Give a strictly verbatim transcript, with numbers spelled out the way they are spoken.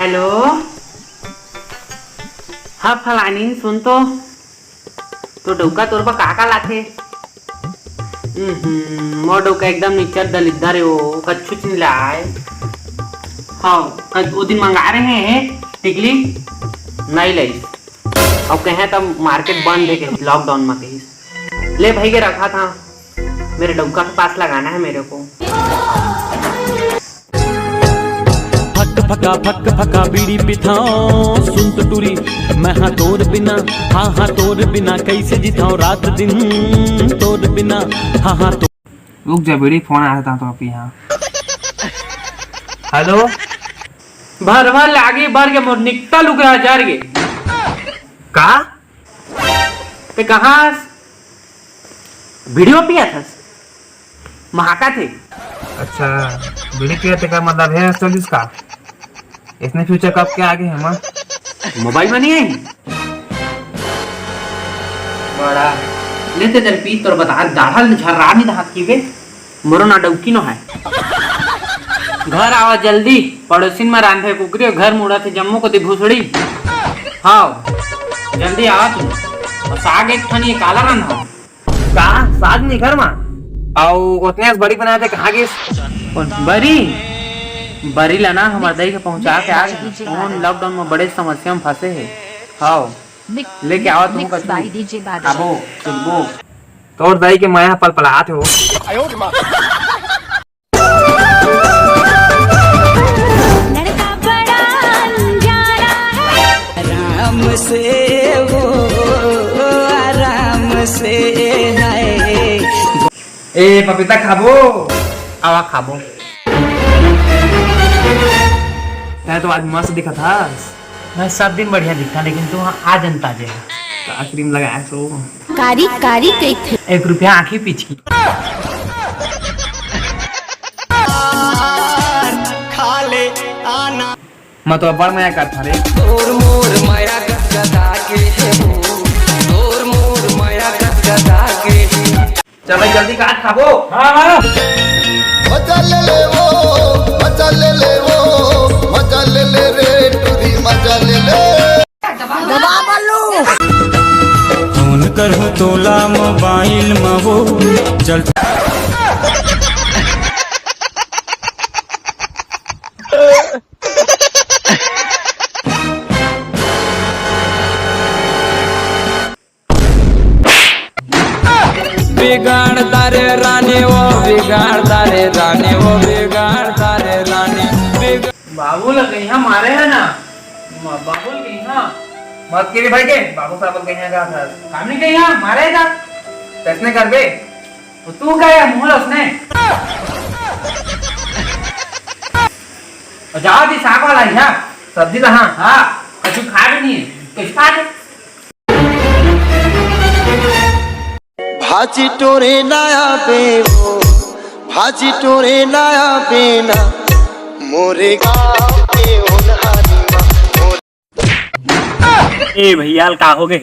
Hello, हाँ फलानीन, सुन तो, तो डउका तोर बर का का लाथे? हम्म, मोर डउका एकदम निच्चट दलिद्दर हे, वो कच्छुच नइ लाय। हाँ, ओ दिन मंगा रहे हैं टिकली, नइ लाइस। अउ कहे तब मार्केट बंद हे कहिस, लॉकडाउन में कहिस। ले भाई के रखा था, मेरे डउका के पास लगाना है मेरे को। फक फका फक फका बीड़ी पिथाओ, सुन तो टूरी, मैं हाँ तोर बिना, हाँ हाँ तोर बिना कैसे जिथाओ रात दिन तोर बिना, हाँ हाँ तो। रुक जा बीड़ी, फोन आया था तो अभी यहाँ। हेलो। भर भर लागी भर के मोर निकटा लुकरा जर गे। का? ते कहाँ हस? बीड़ी पिया थस? महाका थे। अच्छा, बीड़ी पिया थे का मतलब है चौबीस का? इसने फ्यूचर कब के आगे है माँ? मोबाइल में नहीं आई? बड़ा लेते जल पी तोर बता दाढ़ल झर्रा नहीं हाथ की बे। मोरो ना डौकी नो है। घर आवा जल्दी, पड़ोसिन में रांधे कुकरी, घर मुड़ा थे जम्मो कोती भुसड़ी। हाव, जल्दी आवा तू। अउ साग एक ठन ये काला रांधा। का साग नहीं घर मा? अउ ओतने अस बरी बनाए थे, कहाँ गिस? बरी? बरी ला ना हमर दई के पहुँचा के आ गे। कौन लॉकडाउन में बड़े समस्या में फंसे हे। हाव, लेके आवा तू कछु। खाबो, सुतबो। तोर दई के माया पलपलात हो। लड़का बड़ा अनजाना है। आराम से वो, आराम से है। ए पपीता खाबो? आवा खाबो। तैं तो आज मस्त दिखत हस। मैं सब दिन बढ़िया दिखता, लेकिन तू हाँ आज अंताजे है। का क्रीम लगाए सो? कारी कारी कइथे। एक रुपया आँखी पीछकी। खा ले आना। मैं तो बड़ मया करता रे। तोर मोर मया गदगदा के हे हो, तोर मोर मया गदगदा के हे। चल भाई, जल्दी काट खाबो। हाँ, हाँ। मजा ले ले वो, मजा ले ले वो, मजा ले ले रे टूरी, मजा ले ले। दबा बल्लू। फोन करहूँ तोला मोबाइल म वो, चल। बिगाड़ता रे रानी वो, बिगाड़ता रे रानी वो, बिगाड़ता रे रानी, बिगाड़- बाबू ल कइहाँ मारे हे ना? म-, बाबू ल कइहाँ? मत के रे भाई के, बाबू साहब ल कइहाँ गा था। कामनी कइहाँ मारे हे ना? तइसने करबे? वो तू का हे मुँह ल उसने? अउ जावा दी साग वाला हे, सब्जी ला, हाँ। हाँ, कछु खा भी नहीं हे, कछु खा दे। भाजी टोरे नया बेवो, भाजी टोरे नया बेना, मोरे गाँव के ओनहारी मा, मोरे ए भैया, का हो गे?